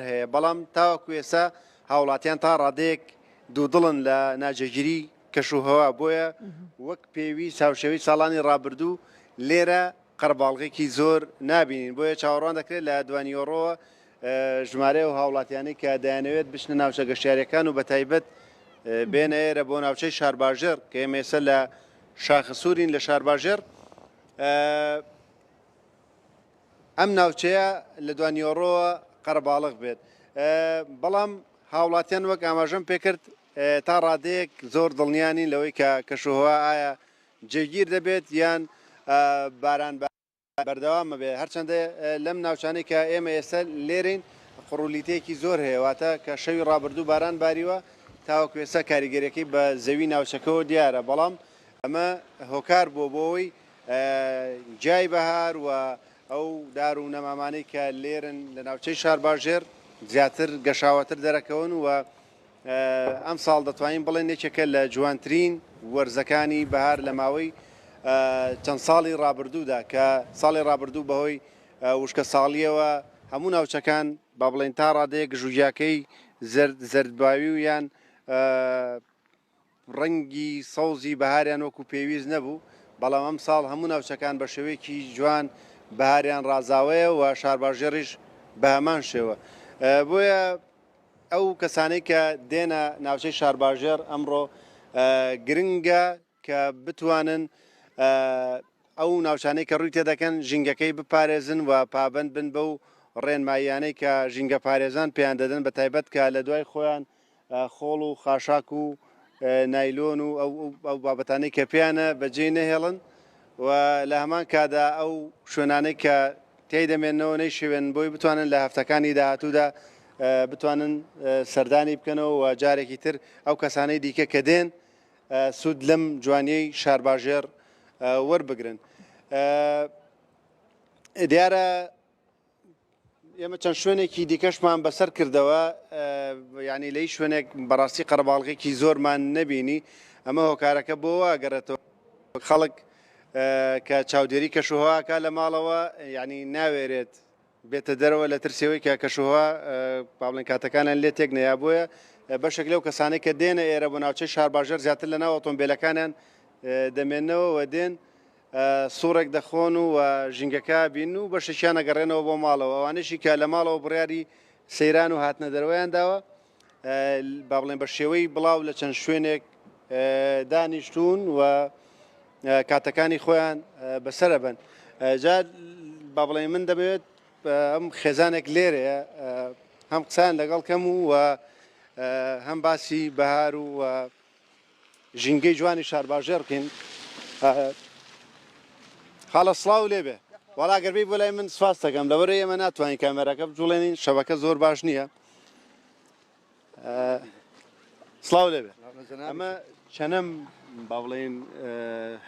هەیە، بەڵام تاوەکو ئێستا هاوڵاتیان تا ڕادەیەک دوودڵن لە ناجێگیری کەشوهەوا، بۆیە وەک پێویست هاوشێوەی ساڵانی ڕابردوو لێرە قەرەباڵغێکی زۆر نابینین، بۆیە چاوەڕوان دەکرێت لە دوانیوەڕۆوە ژمارەی ئەو هاوڵاتیانەی کە دەیانەوێت بچنە ناوچە گەشتیارییەکان و بەتایبەت بێنە ئێرە بۆ ناوچەی شارباژێڕ کە ئێمە ئێستا لە شاخەسوورین لە شارباژێڕ ئەم ناوچەیە لە دوانیوەڕۆوە قەرەباڵغ بێت، بەڵام هاوڵاتیان وەک ئاماژەم پێکرد تا ڕادەیەک زۆر دڵنیا نین لەوەی کە کەشوهەوا ئایا جێگیر دەبێت یان باران بەردەوام بێت، هەرچەندە لەم ناوچانەی کە ئێمە ئێستا لێرەین قڕولیتەیەکی زۆر هەیە، واتە کە شەوی ڕابردوو باران باریوە تاوەکو ئێستا کاریگەریەکەی بە زەوی ناوچەکەوە دیارە، بەڵام ئەمە هۆکار بووە بۆ ئەوەی گیای بەهار و ئەو دار و نەمامانەی کە لێرن لە ناوچەی شارباژێر زیاتر گەشاوەتر دەرەکەون و ئەمساڵ دەتوانین بڵێن یەکێکە لە جوانترین وەرزەکانی بەهار لە ماوەی چەند ساڵی ڕابردوودا کە ساڵی ڕابردوو بەهۆی وشکە ساڵیەوە هەموو ناوچەکان با بڵێن تا ڕادەیەک ژوگیاکەی زەرد زەردباوی و یان ڕەنگی سەوزی بەهاریان وەکو پێویست نەبوو، بەڵام ئەمساڵ هەموو ناوچەکان بە شێوەیەکی جوان بەهاریان ڕازاوەیە و شارباژێڕیش بە هەمان شێوە. بۆیە ئەو کەسانەی کە دێنە ناوچەی شارباژێڕ ئەمڕۆ گرنگە کە بتوانن ئەو ناوچانەی کە ڕووی تێدەکەن ژینگەکەی بپارێزن و پابەند بن بەو ڕێنماییانەی کە ژینگەپارێزان پێیان دەدەن بە تایبەت کە لە دوای خۆیان خۆڵ و خاشاک و نایلۆن و ئەو بابەتانەی کە پێیانە بەجێی نەهێڵن و لە هەمان کادا ئەو شوێنانەی کە تێی دەمێنەوە نەیشێوێنن بۆی بتوانن لە هەفتەکانی داهاتوودا بتوانن سەردانی بکەنەوە و جارێکی تر ئەو کەسانەی دیکە کە دێن سوود لەم جوانیەی شارباژێڕ وەربگرن. دیارە ئێمە چەند شوێنێکی دیکەشمان بەسەر کردەوە یعنی لە هیچ شوێنێک بەڕاستی قەرەباڵغێکی زۆرمان نەبینی ئەمە هۆکارەکە بۆ گەڕێتەوە خەڵک کە چاودێری کەشوهواکە لە ماڵەوە یعنی ناوێرێت بێتە دەرەوە لە ترسەوەی کە کەشوهوا با بڵێن کاتەکانیان لێ تێک نەیا بۆیە بەشێک لەو کەسانەی کە دێنە ئێرە بۆ ناوچەی شارباژێر زیاتر لە ناو ئۆتۆمبیلەکانیان دەمێنەوە و دێن سوڕێک دەخۆن و ژینگەکە بین و بەشێکیان ئەگەڕێنەوە بۆ ماڵەوە ئەوانەشی کە لە ماڵەوە بڕیاری سەیران و هاتنە دەرەوەیان داوە با بڵێن بە شێوەی بڵاو لە چەند شوێنێک دانیشتون و کاتەکانی خۆیان بەسەرە بن جا با بڵێن من دەمەوێت ئەم خێزانێک لێرەیە هەم قسەیان لەگەڵ کەم و هەم باسی بەهار و ژینگەی جوانی شارباژێڕ بکەین خاڵە سڵاو لێبێ وەڵا گەر بێی بۆ لای من سپاس دەکەم لەبەرئەوەی ئێمە ناتوانین کامێراکە بجوڵێنین شەبەکە زۆر باش نییە سڵاو لێبێ ئەمە چەنەم با بڵێین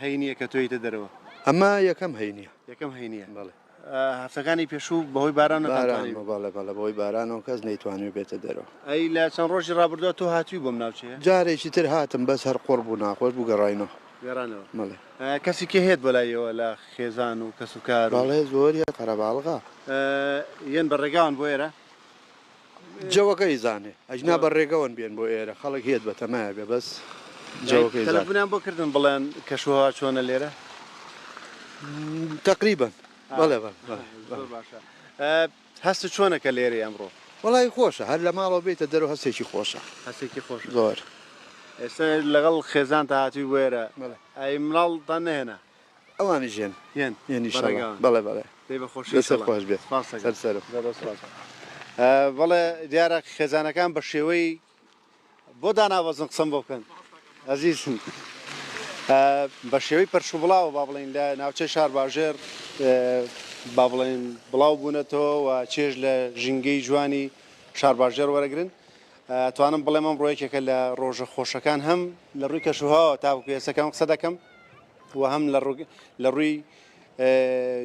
هەینیە کە تۆیتە دەرەوە ئەمە یەکەم هەینیە یەکەم هەینیە بەڵێ هەفتەکانی پێشوو بەهۆی باران نەتانتوانی بەڵێ بەڵێ بەهۆی بارانەوە کەس نەیتوانیوە بێتە دەرەوە. ئەی لە چەند ڕۆژی ڕابردووە تۆ هاتووی بۆم ناوچەیە؟ جارێکی تر هاتم بەس هەر قوڕ بوو ناخۆش بوو گەڕاینەوە. گەڕانەوە. بەڵێ. کەسی کێ هێت بۆ لای ئێوە لە خێزان و کەس و کار و؟ بەڵێ زۆر هێت قەرەباڵغە. یەن بە ڕێگاوان بۆ ئێرە؟ جەوەکە ئیزانێ ئەجنا بە ڕێگەوەن بێن بۆ ئێرە خەڵک هێت بە تەمایە بێ بەس جەوەکە ئیزانێ. تەلەفونیان بۆ کردن بڵێن کەشوهەوا چۆنە لێرە؟ تەقریبەن بەڵێ بەڵێ بەڵێ. زۆر باشە هەستت چۆنە کە لێرەی ئەمڕۆ؟ وەڵایی خۆشە هەر لە ماڵەوە بێیتە دەرەوە هەستێکی خۆشە. هەستێکی خۆشە. زۆر. ئێستا لەگەڵ خێزانتا هاتووی بۆ ئێرە بەڵێ. ئەی مناڵتان نەهێنا؟ ئەوانیش یەن. یەن. یەن بە ئیشەڵا. ڕێگاوەن. بەڵێ بەڵێ. دەی بە خۆشی دەستت ئیشەڵا. خۆش بێ. سپاست دەکەم. سەر سەرم. زۆر سپاس. بەڵێ دیارە خێزانەکان بە شێوەی بۆ دانابەزن قسەم بۆ بکەن ئەزیزم بە شێوەی پەرشوبڵاوە با بڵێین لە ناوچەی شارباژێر با بڵێن بڵاو بوونەتەوە و چێژ لە ژینگەی جوانی شارباژێر وەرەگرن توانم بڵێم ئەمڕۆ یەکێکە لە ڕۆژە خۆشەکان هەم لە ڕووی کەشوهەواوە تاوەکو ئێستا کە من قسە دەکەم و هەم لە ڕووی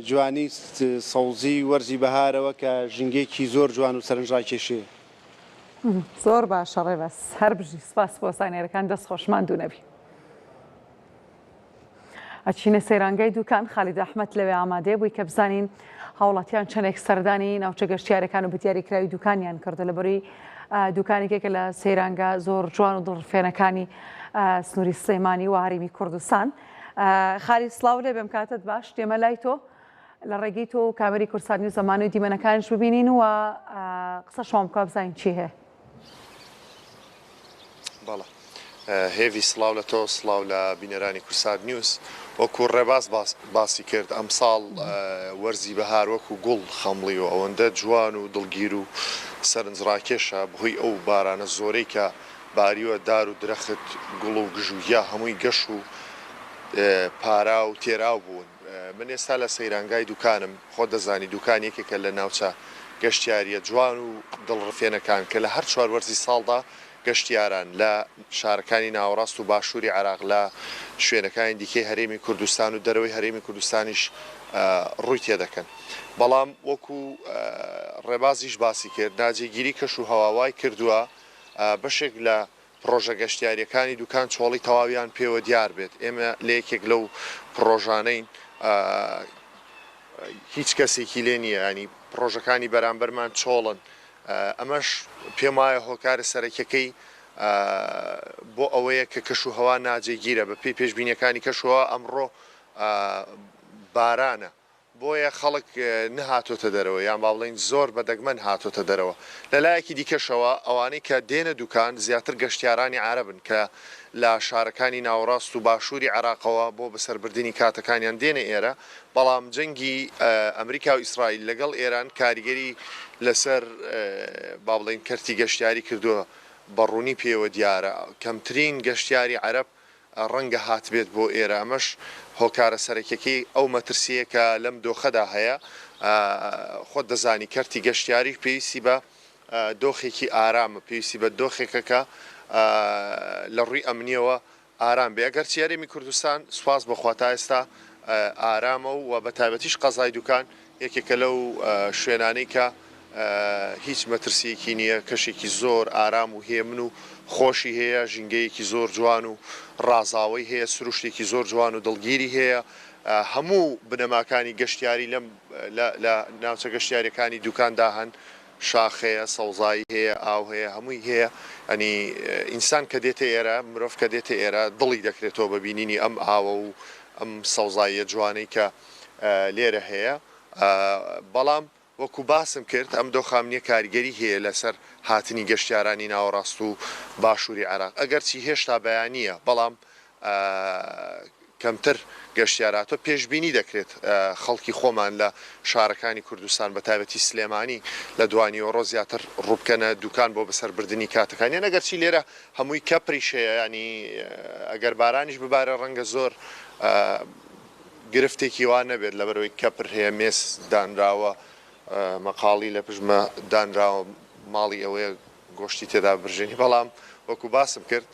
جوانی سەوزی وەرزی بەهارەوە کە ژینگەیەکی زۆر جوان و سەرنجڕاکێشەیە. زۆر باشە ڕێباز هەر بژی سپاس بۆ زانیارەکان دەست خۆش ماندوو نەبی. ئەچینە سەیرانگای دوکان خالید ئەحمەد لەوێ ئامادەیە بووی کە بزانین هاوڵاتیان چەندێک سەردانی ناوچە گەشتیارەکان و بەدیاریکراوی دوکانیان کردو لە بەروی دوکانێکێکە لە سەیرانگا زۆر جوان و دڵڕفێنەکانی سنووری سلێمانی و هەرێمی کوردستان. خالی سڵاو لێ بێم کاتت باش دێمە لای تۆ لە ڕێگەی تۆ و کامێری کوردسات نیوز زەمانەوەی دیمەنەکانیش ببینین و قسەشمان بکە بزانین چی هەیە. بەڵێ هێڤی سڵاو لە تۆ سڵاو لە بینەرانی کوردسات نیوز وەکو ڕێباز باسی کرد ئەمساڵ وەرزی بەهار وەکو گوڵ خەمڵیوە ئەوەندە جوان و دڵگیر و سەرنجڕاکێشە بەهۆی ئەو بارانە زۆرەی کە باریوە دار و درەخت گوڵ و گژوگیا هەمووی گەش و پاراو و تێراو بوون. من ئێستا لە سەیرانگای دوکانم، خۆت دەزانی دوکان یەکێکە لە ناوچە گەشتیارییە جوان و دڵڕفێنەکان کە لە هەر چوار وەرزی ساڵدا گەشتیاران لە شارەکانی ناوەڕاست و باشووری عێراق لە شوێنەکانی دیکەی هەرێمی کوردستان و دەرەوەی هەرێمی کوردستانیش ڕووی تێدەکەن. بەڵام وەکو ڕێبازیش باسی کرد ناجێگیری کەش و هەوا وای کردووە بەشێک لە پڕۆژە گەشتیارییەکانی دوکان چۆڵی تەواویان پێوە دیار بێت، ئێمە لە یەکێک لەو پڕۆژانەین هیچ کەسێکی لێ نییە، یانی پڕۆژەکانی بەرامبەرمان چۆڵن، ئەمەش پێموایە هۆکارە سەرەکیەکەی بۆ ئەوەیە کە کەشوهەوا ناجێگیرە، بەپێی پێشبینییەکانی کەشوهەوا ئەمڕۆ بارانە. بۆیە خەڵک نەهاتۆتە دەرەوە یان با بڵێین زۆر بە دەگمەن هاتۆتە دەرەوە. لە لایەکی دیکەشەوە ئەوانەی کە دێنە دوکان زیاتر گەشتیارانی عەرەبن کە لە شارەکانی ناوەڕاست و باشووری عێراقەوە بۆ بەسەربردنی کاتەکانیان دێنە ئێرە، بەڵام جەنگی ئەمریکا و ئیسرائیل لەگەڵ ئێران کاریگەری لەسەر با بڵێین کەرتی گەشتیاری کردووە بە ڕوونی پێوە دیارە کەمترین گەشتیاری عەرەب ڕەنگە هاتبێت بۆ ئێرە، ئەمەش هۆکارە سەرەکیەکەی ئەو مەترسییە کە لەم دۆخەدا هەیە، خۆت دەزانی کەرتی گەشتیاریش پێویستی بە دۆخێکی ئارامە، پێویستی بە دۆخێکە کە لە ڕووی ئەمنییەوە ئارام بێ، ئەگەرچی هەرێمی کوردستان سوپاس بۆ خوا تا ئێستا ئارامە و بە تایبەتیش قەزای دوکان یەکێکە لەو شوێنانەی کە هیچ مەترسییەکی نییە، کەشێکی زۆر ئارام و هێمن و خۆشی هەیە، ژینگەیەکی زۆر جوان و ڕازاوەی هەیە، سروشتێکی زۆر جوان و دڵگیری هەیە، هەموو بنەماکانی گەشتیاری لەم لە ناوچە گەشتیارییەکانی دوکاندا هەن، شاخ هەیە، سەوزایی هەیە، ئاو هەیە، هەمووی هەیە، یانی ئینسان کە دێتە ئێرە، مرۆڤ کە دێتە ئێرە دڵی دەکرێتەوە بە بینینی ئەم ئاوە و ئەم سەوزاییە جوانەی کە لێرە هەیە، بەڵام وەکو باسم کرد ئەم دۆخە ئەمنییە کاریگەری هەیە لەسەر هاتنی گەشتیارانی ناوەڕاست و باشووری عێراق، ئەگەرچی هێشتا بەیانییە بەڵام کەمتر گەشتیار هاتووە، پێشبینی دەکرێت خەڵکی خۆمان لە شارەکانی کوردستان بەتایبەتی سلێمانی لە دوانیوەڕۆ زیاتر ڕووبکەنە دوکان بۆ بەسەربردنی کاتەکانیان، ئەگەرچی لێرە هەمووی کەپریش هەیە یانی ئەگەر بارانیش ببارێ ڕەنگە زۆر گرفتێکی وا نەبێت لەبەرئەوەی کەپر هەیە مێز دانراوە مەقاڵی لە پشتمە دانراوە ماڵی ئەوەیە گۆشتی تێدا برژێنی بەڵام وەکو باسم کرد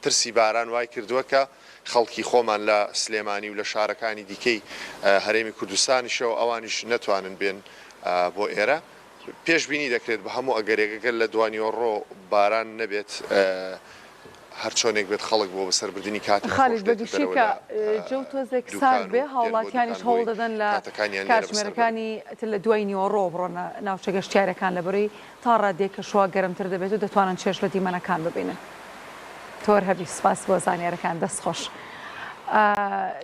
ترسی باران وای کردووە کە خەڵکی خۆمان لە سلێمانی و لە شارەکانی دیکەی هەرێمی کوردستانیشەوە ئەوانیش نەتوانن بێن بۆ ئێرە. پێشبینی دەکرێت بە هەموو ئەگەرێک گەر لە دوانیوەڕۆ باران نەبێت هەرچۆنێک بێت خەڵک بۆ بەسەربردنی کاتی خۆش خالید دێتە بەگشتی دەرەوە کە لە جەو تۆزێک دوکان سارد و بێ دێن بۆ هاوڵاتیانیش دوکان هەوڵ بۆی دەدەن لە کاتەکانیان لێرە بەسەر بەرن. کاتژمێرەکانی تر لە دوای نیوەڕۆوە بڕۆنە ناوچە گەشتیارەکان لەبەرەی تا ڕادەیەک کەشوهەوا گەرمتر دەبێت و دەتوانن چێژ لە دیمەنەکان ببینن. تۆر هەبی سپاس بۆ زانیارەکان دەست خۆش.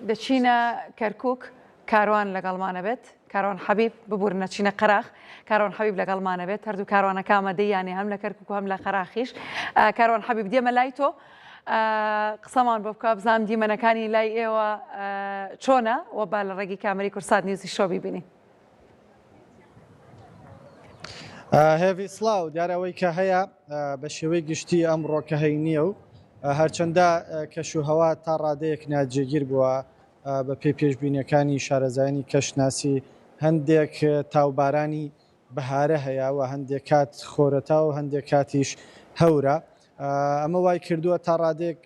دەچینە کەرکوک کاروان لەگەڵمانە بێت. کاروان حەبیب، ببورن نەچینە قەراخ، کاروان حەبیب لەگەڵمانە بێت، هەردوو کاروانەکە ئامادەی یانێ هەم لە کەرکوک و هەم لە قەراخیش. کاروان حەبیب دێمە لای تۆ قسەمان بۆ بکە بزانم دیمەنەکانی لای ئێوە چۆنە و با لە ڕێگەی کامێرەی کوردسات نیوزی شۆ بیبینین. هێڤی سڵاو، دیارە ئەوەی کە هەیە بە شێوەی گشتی ئەمڕۆ کە هەینییە و هەرچەندە کەش و هەوا تا ڕادەیەک ناجێگیر بووە بەپێی پێشبینییەکانی شارەزایانی کەشناسی هەندێک تاوبارانی بەهارە هەیە و هەندێک کات خۆرەتا و هەندێک کاتیش هەورە ئەمە وای کردووە تا ڕادێک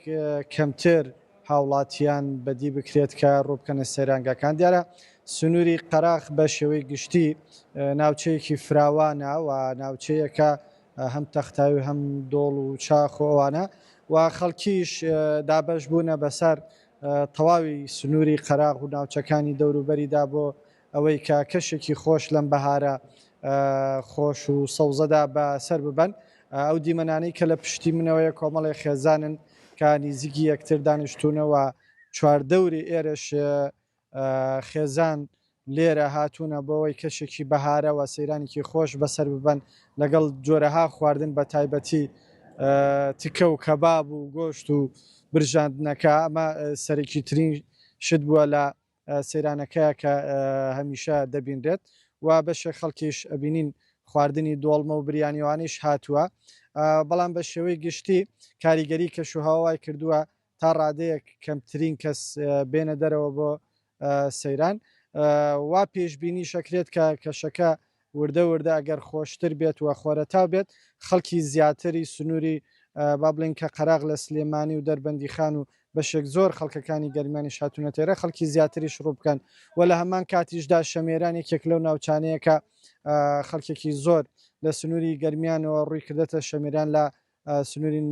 کەمتر هاوڵاتیان بەدی بکرێت کە ڕووبکەنە سەیرانگاکان دیارە سنووری قەراخ بە شێوەی گشتی ناوچەیەکی فراوانە و ناوچەیەکە هەم تەختاوی هەم دۆڵ و چاخ و ئەوانە و خەڵکیش دابەش بوونە بەسەر تەواوی سنووری قەراغ و ناوچەکانی دەوروبەریدا بۆ. ئەوەی کە کەشێکی خۆش لەم بەهارە خۆش و سەوزەدا بە سەر ببەن. ئەو دیمەنانەی کە لە پشتی منەوەیە کۆمەڵێک خێزانن کە نیزیکی یەکتر دانیشتوونە و چواردەوری ئێرەش خێزان لێرە هاتوونە بۆ ئەوەی کەشێکی بەهارە و سەیرانێکی خۆش بەسەر ببەن لەگەڵ جۆرەها خواردن بە تایبەتی تکە و کەباب و گۆشت و برژاندنەکە ئەمە سەرەکی ترین شت بووە لە سەیرانەکەیە کە هەمیشە دەبینرێت و بەشێک خەڵکیش ئەبینین خواردنی دۆڵمە و بریانیوانیش هاتووە بەڵام بە شێوەی گشتی کاریگەری کەشوهەوا وای کردووە تا ڕادەیەک کەمترین کەس بێنە دەرەوە بۆ سەیران وا پێشبینیش ئەکرێت کە کەشەکە وردە وردە ئەگەر خۆشتر بێت و خۆرەتاو بێت خەڵکی زیاتری سنووری با بڵێین کە قەراغ لە سلێمانی و دەربەندیخان و بەشێک زۆر خەڵکەکانی گەرمیانیش هاتوونەتە ئێرە خەڵکی زیاتریش ڕوو بکەن و لە هەمان کاتیشدا شەمێران یەکێک لەو ناوچانەیە کە خەڵکێکی زۆر لە سنووری گەرمیانەوە ڕووی کردێتە شەمیران لە سنووری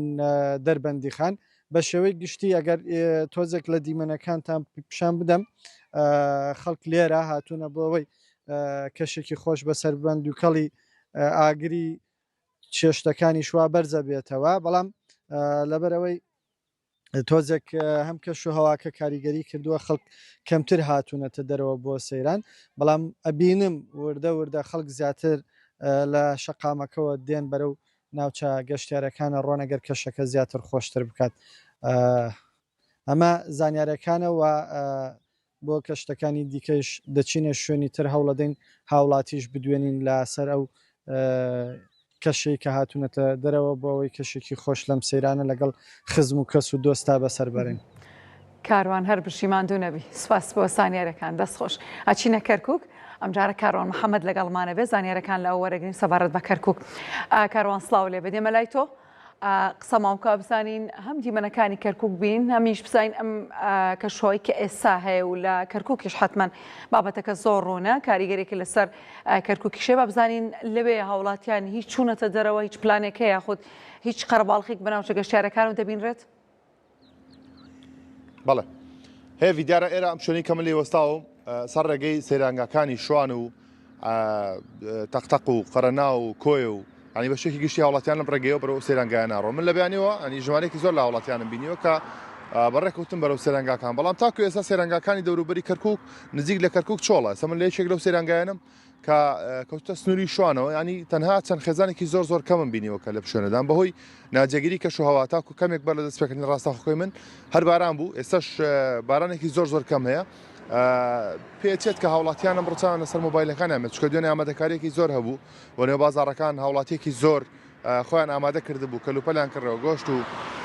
دەربەندیخان بە شێوەی گشتی ئەگەر تۆزێک لە دیمەنەکانتان پیشان بدەم خەڵک لێرە هاتوونە بۆ ئەوەی کەشێکی خۆش بەسەر ببەن دووکەڵی ئاگری چێشتەکانی شوا بەرزە بێتەوە بەڵام لەبەرەوەی تۆزێک هەم کەش و هەواکە کاریگەری کردووە خەڵک کەمتر هاتوونەتە دەرەوە بۆ سەیران بەڵام ئەبینم وردە وردە خەڵک زیاتر لە شەقامەکەوە دێن بەرەو ناوچە گەشتیارەکانە ڕۆن ئەگەر کەشەکە زیاتر خۆشتر بکات ئەمە زانیارەکانە و بۆ کەشتەکانی دیکەش دەچینە شوێنی تر هەوڵەدەین هاوڵاتیش بدوێنین لەسەر ئەو کەشەی کە هاتوونەتە دەرەوە بۆ ئەوەی کەشێکی خۆش لەم سەیرانە لەگەڵ خزم و کەس و دۆستا بەسەر بەرین. کاروان هەر بژی ماندوو نەبی سوپاس بۆ زانیارەکان دەست خۆش ئەچینە کەرکوک ئەمجارە کاروان محەممەد لەگەڵمانە بێ زانیارەکان لە ئەو وەرەگرین سەبارەت بە کەرکوک کاروان سڵاو لێ بێ دێمە لای تۆ قسەمان بکە بزانین هەم دیمەنەکانی کەرکک بین هەمیش بزانین ئەم کەشوهەوای کە ئێستا هەیە و لە کەرککیش حتمما بابەتەکە زۆر ڕوونە کاریگەرێکی لەسەر کەرککیشێ با بزانین لەوێ هاوڵاتیان هیچ چوونەتە دەرەوە هیچ پلانێک هەیە یاخود هیچ قەرەباڵخێک بە ناوچە گەشتیارەکان و دەبینرێت؟ بەڵێ هێڤی دیارە ئێرە ئەم شوێنەی کە من لێ وەستاوم سەر ڕێگەی سەیرانگاکانی شوان و تەقتەق و قەرەنا و کۆیە و ئەنی بە شێکی گشتی هاوڵاتیان لەم ڕێگەیەوە بەرەو سەیرانگایە ناڕۆن من لە بەیانیەوە ئەنی ژمارەیەکی زۆر لە هاوڵاتیانم بینیوە کە بەڕێکەوتن بەرەو سەیرانگاکان بەڵام تاکو ئێستا سەیرانگاکانی دەوروبەری کەرکک نزیک لە کەرکک چۆڵە ئێستا من لە یەکێک لەو سەیرانگایانم کە کەوتە سنووری شوانەوە ینی تەنها چەند خێزانێکی زۆر زۆر کەمم بینیوە کە لە شوێنەدان بەهۆی ناجێگیری کەش و هەوا تاکو کەمێک بەر لە دەستپێکردنی ڕاستەخۆی من هەر باران بوو ئێستاش بارانێکی زۆر زۆر کەم هەیە پێچێت کە هاوڵاتیان ئەمڕۆ چاویان لەسەر مۆبایلەکانیان بێت چونکە دوێنێ ئامادەکاریەکی زۆر هەبوو و نێو بازاڕەکان هاوڵاتیەکی زۆر خۆیان ئامادە کردبوو کەلوپەلیان کڕیەوە گۆشت و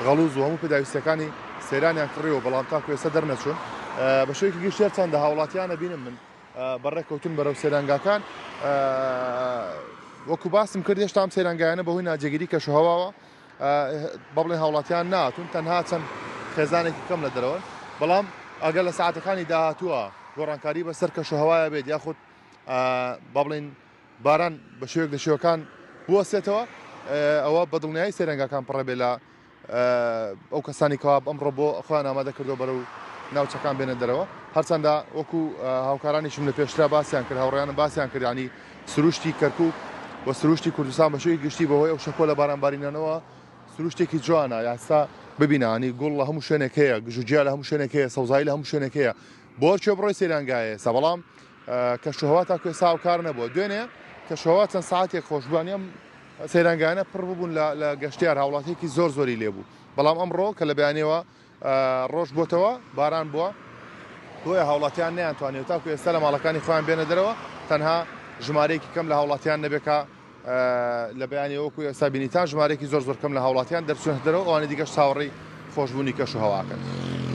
غەڵوز و هەموو پێداویستیەکانی سەیرانیان کڕیەوە بەڵام تاکو ئێستا دەرنەچوون بە شێوەیەکی گشتی هەرچەندە هاوڵاتیانە بینم من بەڕێکەوتن بەرەو سەیرانگاکان وەکو باسم کرد هێشتا ئەم سەیرانگایانە بەهۆی ناجێگیری کەشوهەواوە با بڵێن هاوڵاتیان ناتون تەنها چەند خێزانێکی کەم لە دەرەوەن بەڵام ئەگەر لە ساعتەکانی داهاتووە گۆڕانکاری بەسەر کەشوهەوایە بێت یاخود با بڵێن باران بە شێوەیەک لە شێوەکان بوەستێتەوە ئەوە بە دڵنیایی سەیرانگاکان پڕە بێ لە ئەو کەسانی کەوا ئەمڕۆ بۆ خۆیان ئامادە کردووە بەرەو ناوچەکان بێنە دەرەوە هەرچەندە وەکو هاوکارانیشم لە پێشترا باسیان کرد هاوڕێیانم باسیان کرد ینی سروشتی کەرکک و سروشتی کوردستان بە شێوەی گشتی بەهۆی ئەو شەپۆلە بارانبارینانەوە سروشتێکی جوانە یاسا ببینانی گوڵ لە هەموو شوێنێک هەیە گژوگیا لە هەموو شوێنێک هەیە سەوزایی لە هەموو شوێنێک هەیە بۆ کوێ بڕۆی سەیرانگایە ئێستا بەڵام کەشوهەوا تاکو ئێستا هاوکار نەبووە دوێنێ کەشوهەوا چەند ساعتێک خۆش بوو ئەم سەیرانگایانە پڕ ببوون لە گەشتیار هاوڵاتیەکی زۆر زۆری لێبوو بەڵام ئەمڕۆ کە لە بەیانەوە ڕۆژ بۆتەوە باران بووە بۆیە هاوڵاتیان نەیانتوانیوە تاکو ئێستا لە ماڵەکانی خۆیان بێنە دەرەوە تەنها ژمارەیەکی کەم لە هاوڵاتیان نەبێت کە لە بەیانیەوە وەکو ئێستا بینیتان ژمارەیەکی زۆر زۆر کەم لە هاوڵاتیان دەرچوونەتە دەرەوە ئەوانی دیکەش چاوەڕێی خۆشبوونی کەش و هەواکەن.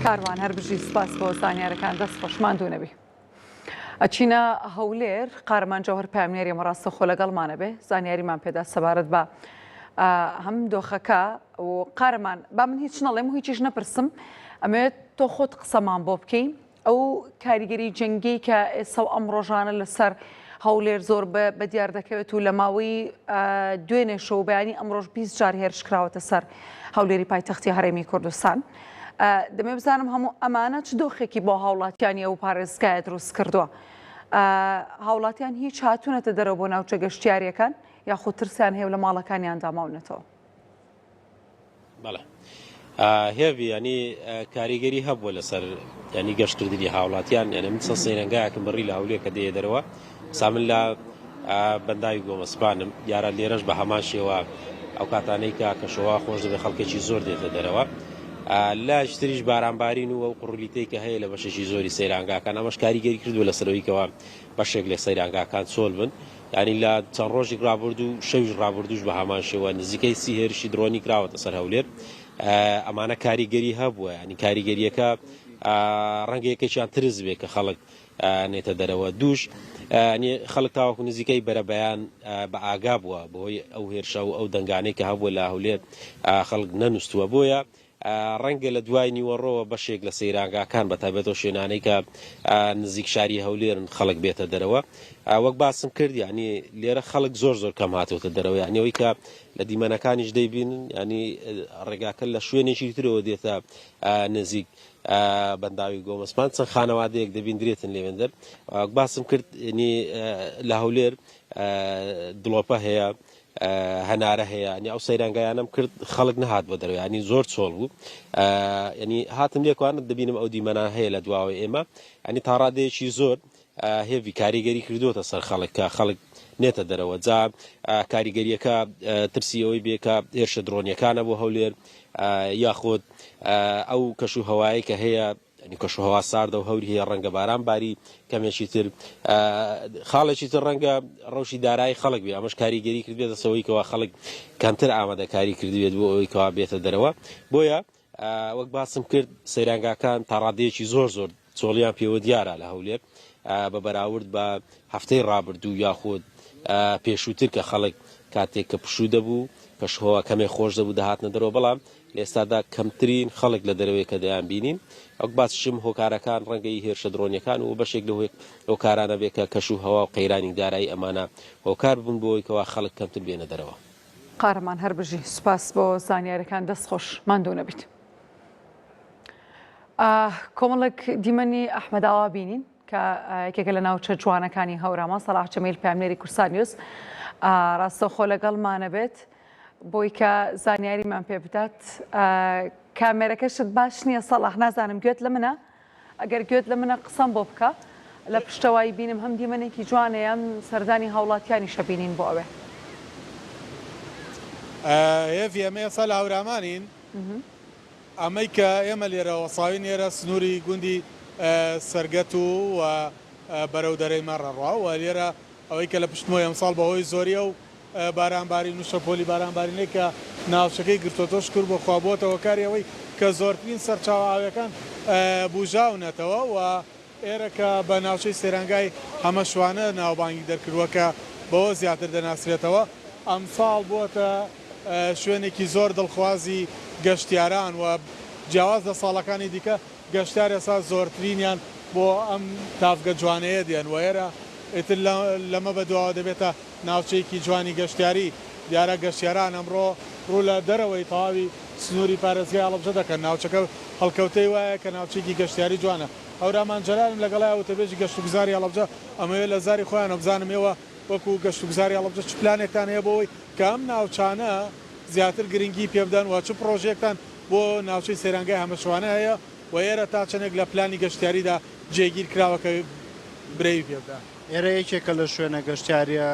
کاروان هەر بژی سوپاس بۆ زانیارەکان دەست خۆش ماندوو نەبی. ئەچینە هەولێر قارەمان جەوهەر پەیامنێری ئێمە ڕاستەوخۆ لەگەڵمانە بێ زانیاریمان پێدا سەبارەت بە هەم دۆخەکە و قارەمان با من هیچ نەڵێم و هیچیش نەپرسم ئەمەوێت تۆ خۆت قسەمان بۆ بکەی ئەو کاریگەری جەنگەی کە ئێستا و ئەم ڕۆژانە لەسەر هەولێر زۆر بە دیار دەکەوێت و لە ماوەی دوێنێ شەو بەیانی ئەمڕۆژ 20 جار هێرش کراوەتە سەر هەولێری پایتەختی هەرێمی کوردستان. دەمێ بزانم هەموو ئەمانە چ دۆخێکی بۆ هاوڵاتیانی ئەو پارێزگایە دروست کردووە. هاوڵاتیان هیچ هاتوونەتە دەرەوە بۆ ناوچە گەشتیاریەکان یاخود ترسیان هەیە و لە ماڵەکانیاندا ماونەتەوە؟ بەڵێ هێڤی ینی کاریگەری هەبووە لەسەر ینی گەشتکردنی هاوڵاتیان یعنی من چەند سەیرەنگایەکم بڕی لە هەولێر کە دێ دەرەوە سا من لە بەنداوی گۆمەسپانم دیارە لێرەش بە هەمان شێوە ئەو کاتانەی کە کەشەوە خۆش دەبێت خەڵکێکی زۆر دێتە دەرەوە لاشتریش بارانبارین و ئەو قڕلیتەی کە هەیە لە بەشێکی زۆری سەیرانگاکان ئەمەش کاریگەری کردووە لەسەرەوەی کەوا بەشێک لە سەیرانگاکان چۆل بن یانی لە چەند ڕۆژیک ڕابردوو شەویش ڕابردووش بە هەمان شێوە نزیکەی سی هێرشی درۆنی کراوەتە سەر هەولێر ئەمانە کاریگەری هەبووە ینی کاریگەریەکە ڕەنگە یەکێکیان ترس بێ کە خەڵک نێتە دەرەوە دووش خەڵک تاوەکو نزیکەی بەرەبەیان بە ئاگا بووە بەهۆی ئەو هێرشە و ئەو دەنگانەی کە هەبووە لە هەولێر خەڵک نەنووسووە بۆیە ڕەنگە لە دوای نیوەڕۆوە بەشێک لە سەیرانگاکان بە تایبەت ئەو شوێنانەی کە نزیک شاری هەولێرن خەڵک بێتە دەرەوە. وەک باسم کرد یانی لێرە خەڵک زۆر زۆر کەم هاتووەتە دەرەوە یانی ئەوەی کە لە دیمەنەکانیش دەیبینن یانی ڕێگاکە لە شوێنێکی ترەوە دێتە نزیک بەنداوی گۆمەسپان چەند خانەوادەیەک دەبیندرێتن لێوێندەر وەک باسم کرد لە هەولێر دڵۆپە هەیە هەنارە هەیە ینی ئەو سەیرانگایانەم کرد خەڵک نەهات بۆ دەرەوە ینی زۆر چۆڵ بوو ینی هاتم لێکوانت دەبینم ئەو دیمەنان هەیە لە دواوەی ئێمە ینی تاڕادەیەکی زۆر هێوی کاریگەری کردوتە سەر خەڵک کە خەڵک نێتە دەرەوە جا کاریگەریەکە ترسی ئەوەی بێکە هێرشە درۆنیەکانە بۆ هەولێر یاخود ئەو کەش و هەوایە کە هەیە یانی کەشوهەوا ساردە و هەوری هەیە ڕەنگە باران باری کەمێکی تر خاڵێکی تر ڕەنگە ڕەوشی دارایی خەڵک بێ ئەمەش کاریگەری کردبێتە سەوەی کەوا خەڵک کەمتر ئامادەکاری کردبێت بۆ ئەوەی کەوا بێتە دەرەوە بۆیە وەک باسم کرد سەیرانگاکان تا ڕادەیەکی زۆر زۆر چۆڵیان پێوە دیارە لە هەولێر بە بەراورد بە هەفتەی ڕابردوو یاخود پێشووتر کە خەڵک کاتێک کە پشوو دەبوو کەشوهەوا کەمێک خۆش دەبوو دەهاتنە دەرەوە بەڵام لە ئێستادا کەمترین خەڵک لە دەرەوەی کە دەیان بینین وەک باسیشم هۆکارەکان ڕەنگە ی هێرشە درۆنیەکان و بەشێک لە هۆکارانە بێ کە کەش و هەوا و قەیرانی دارایی ئەمانە هۆکار ببن بۆ ئەوەی کەوا خەڵک کەمتر بێنە دەرەوە. قارەمان هەر بژی سوپاس بۆ زانیارەکان دەست خۆش ماندوو نەبیت. کۆمەڵێک دیمەنی ئەحمەدئاوا بینین کە یەکێکە لە ناوچە جوانەکانی هەورامان سەڵاح جەمیل پەیامنێری کوردستان نیوز ڕاستەوخۆ لەگەڵمانە بێت بۆی کە زانیاریمان پێ بدات کامێرەکەشت باش نییە سەڵاح نازانم گوێت لە منە ئەگەر گوێت لە منە قسەم بۆ بکە لە پشتەوەی بینم هەم دیمەنێکی جوانەیە هەم سەردانی هاوڵاتیانیشە بینین بۆ ئەوێ. هێڤی ئەمە ئێستا لە هەورامانین ئەمەی کە ئێمە لێرە وەساوین ئێرە سنووری گوندی سەرگەت و بەرەو دەرەی مەڕ ئەڕوا و لێرە ئەوەی کە لە پشتمەوەی ئەمساڵ بەهۆی زۆری ئەو باران بارین و شەپۆلی باران بارینەی کە ناوچەکەی گرتۆتەوە شکور بۆ خوا بۆتە هۆکاری ئەوەی کە زۆرترین سەرچاوە ئاویەکان بوژاونەتەوە و ئێرە کە بە ناوچەی سەیرانگای هەمەشوانە ناوبانگی دەرکردووە کە بەوە زیاتر دەناسرێتەوە، ئەمساڵ بووەتە شوێنێکی زۆر دڵخوازی گەشتیاران و جیاواز لە ساڵەکانی دیکە گەشتیار ئێستا زۆرترینیان بۆ ئەم تاڤگە جوانەیە دێن و ئێرە ئیتر لەمە بەدواوە دەبێتە ناوچەیەکی جوانی گەشتیاری. دیارە گەشتیاران ئەمڕۆ ڕوو لە دەرەوەی تەواوی سنووری پارێزگای هەڵەبجە دەکەن، ناوچەکە هەڵکەوتەی وایە کە ناوچەیەکی گەشتیاری جوانە. هەورامان جەلالم لەگەڵایە وتەبێژی گەشتوگوزاری هەڵەبجە، ئەمەوێ لە زاری خۆیانەوە بزانم ئێوە وەکو گەشتوگوزاری هەڵەبجە چ پلانێکتان هەیە بۆ ئەوەی کە ئەم ناوچانە زیاتر گرنگی پێبدەن و چ پڕۆژەیەکتان بۆ ناوچەی سەیرانگای هەمەشوانە هەیە و ئێرە تا چەندێک لە پلانی گەشتیاریدا جێگیر کراوە کە برەوی پێبدەن؟ ئێرە یەکێکە لە شوێنە گەشتیاریە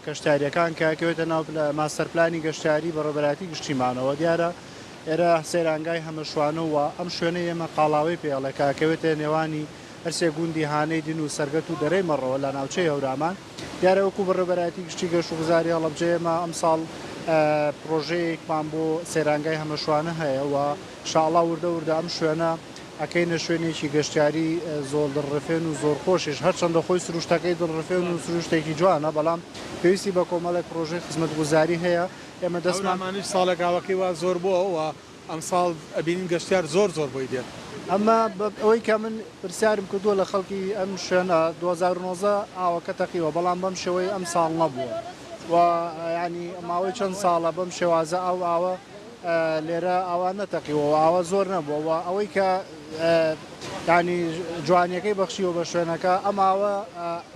گەشتیاریەکان کە ئەکەوێتە ناو ماستەر پلانی گەشتیاری بەڕێوەبەرایەتی گشتیمانەوە دیارە ئێرە سەیرانگای هەمەشوانە و ئەم شوێنەی ئێمە قاڵاوەی پێ ئەڵێ کە ئەکەوێتە نێوانی هەرسێ گوندی هانەی دن و سەرگەت و دەرەی مەڕەوە لە ناوچەی هەورامان دیارە وەکو بەڕێوەبەرایەتی گشتی گەشتوگوزاری هەڵەبجە ئێمە ئەمساڵ پڕۆژەیەکمان بۆ سەیرانگای هەمەشوانە هەیە و شاءاللە وردە وردە ئەم شوێنە ئەکەینە شوێنێکی گەشتیاری زۆر دڵڕفێن و زۆر خۆشیش، هەرچەندە خۆی سروشتەکەی دڵڕفێن و سروشتێکی جوانە، بەڵام پێویستی بە کۆمەڵێک پڕۆژەی خزمەتگوزاری هەیە، ئێمە دەستمان. هەورامانیش ساڵێک ئاوەکەی وا زۆر بووە و ئەمساڵ ئەبینین گەشتیار زۆر زۆر بۆی دێت. ئەمە ئەوەی کە من پرسیارم کردووە لە خەڵکی ئەم شوێنە، 2019 ئاوەکە تەقیوە، بەڵام بەم شێوەی ئەمساڵ نەبووە و یانی ماوەی چەند ساڵە بەم شێوازە ئەو ئاوە لێرە ئاوا نەتەقیوە و ئاوا زۆر نەبووە و ئەوەی کە. یانی جوانیەکەی بەخشیوە بە شوێنەکە ئەم ئاوە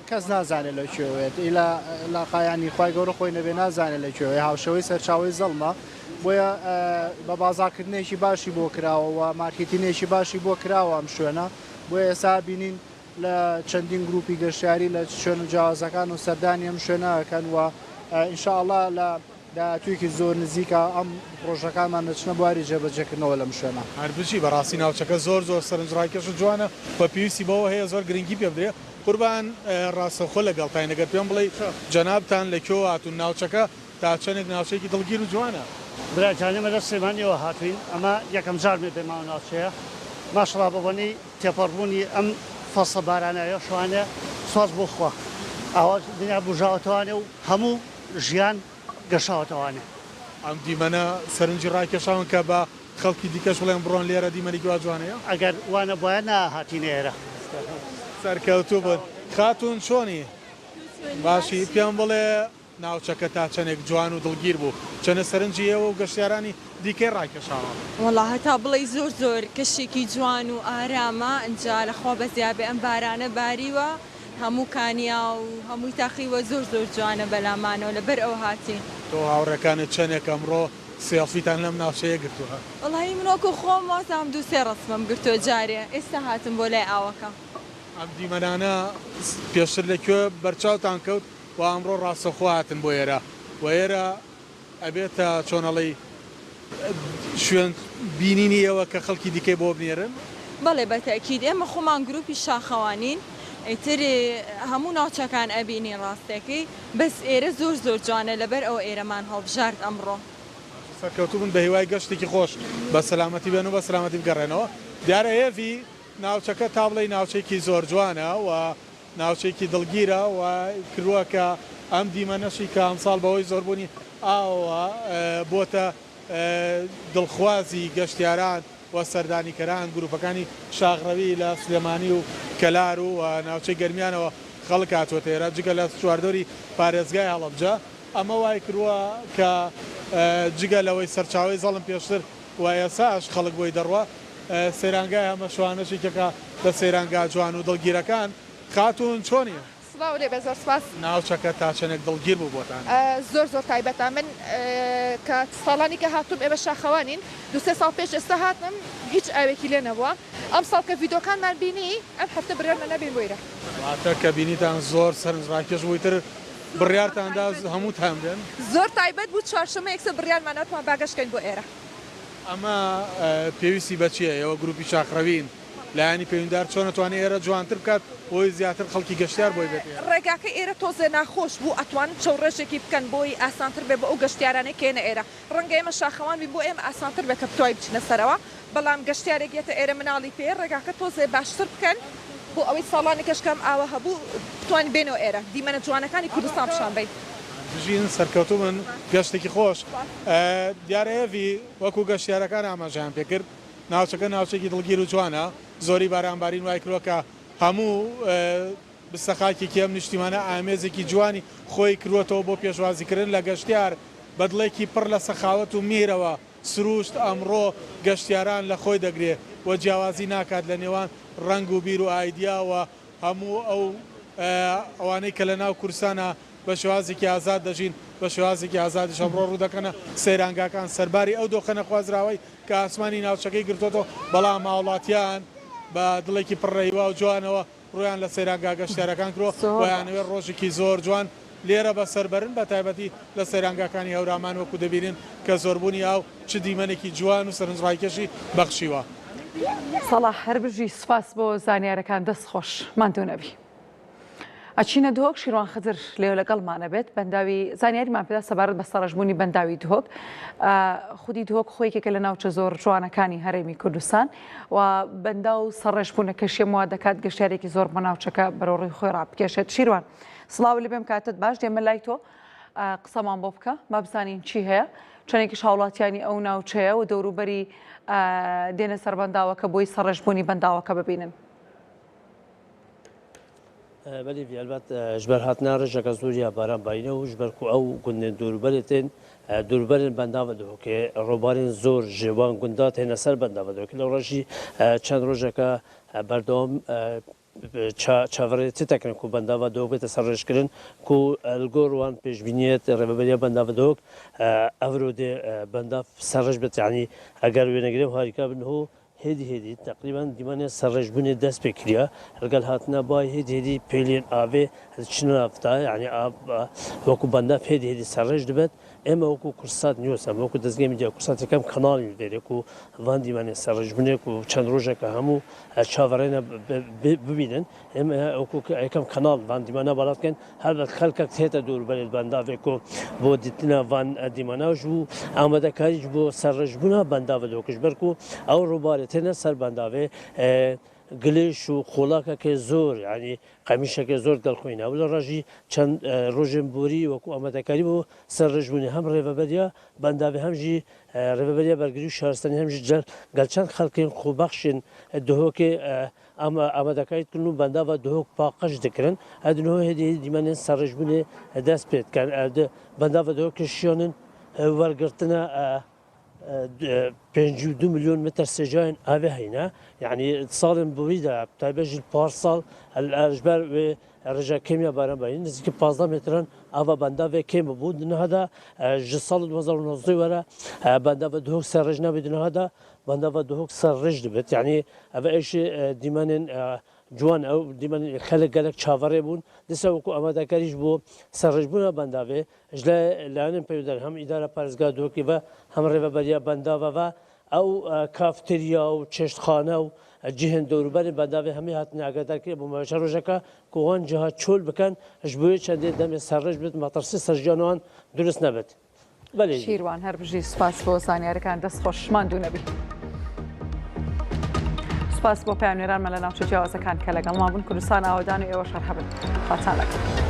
کەس نازانێت لە کوێوێت ئیلا لاقایانی خوای گەورە خۆی نەبێ نازانێت لە کوێوێ هاوشێوەی سەرچاوەی زەڵمە بۆیە بە بازاڕکردنێکی باشی بۆ کراوە و مارکێتینێکی باشی بۆ کراوە ئەم شوێنە بۆیە ئێستا بینین لە چەندین گروپی گەشتیاری لە شوێنە جیاوازەکان و سەردانی ئەم شوێنە ئەکەن و ان شاء اللە لە داهاتوویەکی زۆر نزیکە ئەم پڕۆژەکانمان دەچنە بواری جێبەجێکردنەوە لەم شوێنە. هەر بژی، بەڕاستی ناوچەکە زۆر زۆر سەرنجڕاکێش و جوانە و پێویستی بەوە هەیە زۆر گرنگی پێ بدرێ. قوربان ڕاستەوخۆ لەگەڵتاین ئەگەر پێم بڵێی جەنابتان لە کوێوە هاتوون ناوچەکە تا چەندێک ناوچەیەکی دڵگیر و جوانە؟ برا گیان ئێمە لە سلێمانیەوە هاتووین ئەمە یەکەم جارمە بێمە ئەو ناوچەیە ماشەڵا بەبۆنەی تێپەڕبوونی ئەم فەسڵە باراناویە شوانە سوپاس بۆ خوا ئاوا دنیا بوژاوەتەوانێ و هەموو ژیان گەشاوەتەوانێ. ئەم دیمەنە سەرنجی ڕاکێشاون کە بە خەڵکی دیکەش بڵێن بڕۆن لێرە دیمەنێکی وا جوان هەیە؟ ئەگەر وا نەبوایە نەئەهاتینە ئێرە. سەرکەوتوو بن. خاتوون چۆنی؟ باشی؟ پێم بڵێ ناوچەکە تا چەندێک جوان و دڵگیر بوو؟ چەندە سەرنجی ئێوە و گەشتیارانی دیکەی ڕاکێشاوە؟ وەڵا هەتا بڵێی زۆر زۆر کەشێکی جوان و ئارامە ئنجا لەخوا بەزیابێ ئەم بارانە باریوە هەموو کانیاو هەمووی تاقیوە زۆر زۆر جوانە بەلامانەوە لەبەر ئەوە هاتین. تۆ هاوڕێکانت چەندێک ئەمڕۆ سێڵفیتان لەم ناوچەیە گرتووە؟ وەڵاهی من وەکو خۆم وازانم دوو سێ ڕەسمم گرتووە جارێ ئێستا هاتم بۆ لای ئاوەکە. ئەم دیمەنانە پێشتر لە کوێ بەرچاوتان کەوت و ئەمڕۆ ڕاستەوخۆ هاتن بۆ ئێرە و ئێرە ئەبێتە چۆن ئەڵێی شوێن بینینی ئێوە کە خەڵکی دیکەی بۆ بنێرن؟ بەڵێ بە تەئکید ئێمە خۆمان گروپی شاخەوانین ئیتر هەموو ناوچەکان ئەبینین ڕاستەکەی بەس ئێرە زۆر زۆر جوانە لەبەر ئەوە ئێرەمان هەڵبژارد ئەمڕۆ. باشە سەرکەوتوو بن بەهیوای گەشتێکی خۆش بە سەلامەتی بێن و بە سەلامەتی بگەڕێنەوە دیارە هێڤی ناوچەکە تا بڵێی ناوچەیەکی زۆر جوانە و ناوچەیەکی دڵگیرە و کردووە کە ئەم دیمەنەشی کە ئەمساڵ بەهۆی زۆربوونی ئاوەوە بووەتە دڵخوازی گەشتیاران و سەردانیکەران، گروپەکانی شاخڕەوی لە سلێمانی و کەلار و ناوچەی گەرمیانەوە خەڵک هاتووەتە ئێرە، جگە لە چواردەوری پارێزگای هەڵەبجە، ئەمە وایکردووە کە جگە لەوەی سەرچاوەی زەڵم پێشتر و ئێساش خەڵک بۆی دەڕوا، سەیرانگای هەمەشوانەش یەکێکە لە سەیرانگا جوان و دڵگیرەکان. خاتوون چۆنی؟ سڵاو لێبێ زۆر سپاس. ناوچەکە تا چەنێک دڵگیر بوو بۆتان؟ زۆر زۆر تایبەتە من کە ساڵانی کە هاتووم ئێمە شاخەوانین دوو سێ ساڵ پێش ئێستا هاتم هیچ ئاوێکی لێ نەبووە ئەمساڵ کە ڤیدۆکانمان بینی ئەم هەفتە بڕیارمان نا بێین بۆ ئیرە. واتە کە بینیتان زۆر سەرنجڕاکێش بوو ئیتر بڕیارتان دا هەمووتان بێن؟ زۆر تایبەت بوو چوارشەممە یەکسەر بڕیارمان نا وتمان با گەشت کەین بۆ ئێرە. ئەمە پێویستی بە چییە؟ ئێوە گروپی شاخڕەوین، لایەنی پەیوەندیدار چۆن ئەتوانێت ئێرە جوانتر بکات بۆی زیاتر خەڵکی گەشتیار بۆی بێت ئێرە؟ ڕێگاکەی ئێرە تۆزێ ناخۆش بوو، ئەتوانن چەوڕێژێکی بکەن بۆی ئاسانتر بێت بۆ ئەو گەشتیارانەی کە یەنە ئێرە، ڕەنگە ئێمە شاخەوان بین بۆ ئێمە ئاسانتر بێت کە بتوانین بچینە سەرەوە، بەڵام گەشتیارێک یەتە ئێرە مناڵی پێیە ڕێگاکە تۆزێ باشتر بکەن بۆ ئەوەی ساڵانێکەش کە ئەم ئاوە هەبوو بتوانین بێنەوە ئێرە دیمەنە جوانەکانی کوردستان پیشان بەین. بژین سەرکەوتوو بن گەشتێکی خۆش. دیارە هێڤی وەکو گەشتیارەکان ئاماژەیان پێکرد ناوچەکە ناوچەیەکی دڵگیر و جوانە زۆری بارانبارین وایکردوە کە هەموو بستە خاکێکی ئەم نیشتیمانە ئامێزێکی جوانی خۆی کردوەتەوە بۆ پێشوازیکردن لە گەشتیار بە دڵێکی پڕ لە سەخاوەت و میهرەوە سروشت ئەمڕۆ گەشتیاران لە خۆی دەگرێ و جیاوازی ناکات لە نێوان ڕەنگ و بیر و ئایدیا و هەموو ئەو ئەوانەی کە لە ناو کوردستانا بە شێوازێکی ئازاد دەژین، بە شێوازێکی ئازادیش ئەمڕۆ ڕوو دەکەنە سەیرانگاکان، سەرباری ئەو دۆخە نەخوازراوەی کە ئاسمانی ناوچەکەی گرتۆتەوە، بەڵام هاوڵاتیان بە دڵێکی پڕ لە هیوا و جوانەوە ڕوویان لە سەیرانگا گەشتیارەکان کردووە و ئەیانەوێت ڕۆژێکی زۆر جوان لێرە بەسەر بەرن، بە تایبەتی لە سەیرانگاکانی هەورامان وەکو دەبینن کە زۆربوونی ئاو چ دیمەنێکی جوان و سەرنجڕاکێشی بەخشیوە. سەڵاح هەربژی سوپاس بۆ زانیارەکان دەست خۆش ماندوو نەبی. ئەچینە دهۆک شیروان خدر لێو لەگەڵمانە بێت بەنداوی زانیاریمان پێدا سەبارەت بە سەڕێژبوونی بەنداوی دهۆک خودی دهۆک خۆی یەکێکە لە ناوچە زۆر جوانەکانی هەرێمی کوردستان و بەندا و سەڕێژبوونەکەشی وا دەکات گەشتیارێکی زۆر بۆ ناوچەکە بەرەو ڕووی خۆی ڕابکێشێت شیروان سڵاو لێ بێم کاتت باش دێمە لای تۆ قسەمان بۆ بکە با بزانین چی هەیە چەندێکیش هاوڵاتیانی ئەو ناوچەیە و دەوروبەری دێنە سەر بەنداوەکە بۆی سەڕێژبوونی بەنداوەکە ببینن. بەلی ئەلبەت ji ber hatina rêjeke zor ya baran barîne û ji ber ku ew gundên dorûberê tên dorûberên bendava Duhokê robarên zor ji wan gunda têne ser bendava Duhokê lewra jî çend rojeke berdewam çaverê tê tekirin ku bendava Duhok bête serrêjkirin ku li gor wan pêşbîniyê rêveberiya bendava Duhok evro dê bendav serrêj bit yanî eger wênegirên harîka bin ho Hêdî hêdî teqrîben dîmenê serrêjbûnê dest pê kiriye. Li gel hatina bay hêdî hêdî pêlên avê diçin nav da yanî av wekû bendav hêdî hêdî serrêj dibet. Ême wekû Kursat News em wekû dezgehê medya Kursat yekem kanalên li vêrê ku van dîmenên serrêjbûnê ku çend rojeke hemû çaverê ne bibînin. Ême wekû yekem kanal van dîmena belav dikin. Helbet xelkek tête dûrberê li bendavê ku bo dîtina van dîmena ji û amadekarî ji bo serrêjbûna bendavê dike ji ber ku ew rûbarê têne ser bendavê gilêş û xolakeke zor yanî qemîşeke zor digel xwe îne. Wila re jî çend rojên borî wekû amadekarî bo serrêjbûnê hem rêveberiya bendavê hem jî rêveberiya bergirî û şaristanî hem jî gel çend xelkên xwebexşên Duhokê Em amadekarî dikirin û bendava Duhok paqij dikirin. Ev di niha hêdî hêdî dîmenên serrêjbûnê dest pê dikin. Ev di bendava Duhokê şiyanin wergirtina 52 milyon metre sêcayên avê heyne. Yanî di salên borî de bi taybet jî li par sal ji ber wê rêja kêm ya baran barî nêzîkî 15 metran ava bendavê kêm bûbû. Di niha de ji sala 2019 were bendava Duhok serrêj nabê di niha de Bendava Duhok ser rêj dibit. Yanî ev êşê dîmenên ciwan ew dîmenên xelk gelek çaverê bûn. Dîsa wekû amadekarî ji bo serrêjbûna bendavê ji layê layanên peywdar hem îdara parêzgeha Duhokê ve hem rêveberiya bendava ve ew kafeterya û çêştxane û cihên dewrûberên bendavê hemî hatine agahdarkirin bo meşa rojeke ku wan ciha çol bikin ji bo wê çendê demê serrêj bit metirsî ser jiyana wan dirust nebit. Belê. شیروان هەر بژی سوپاس بۆ زانیارەکان دەست خۆش ماندوو نەبی. سوپاس بۆ پەیامنێرانمان لە ناوچە جیاوازەکان کە لەگەڵمان بوون کوردستان ئاوەدان و ئێوەش هەر هەبن خواتان لەگەڵ.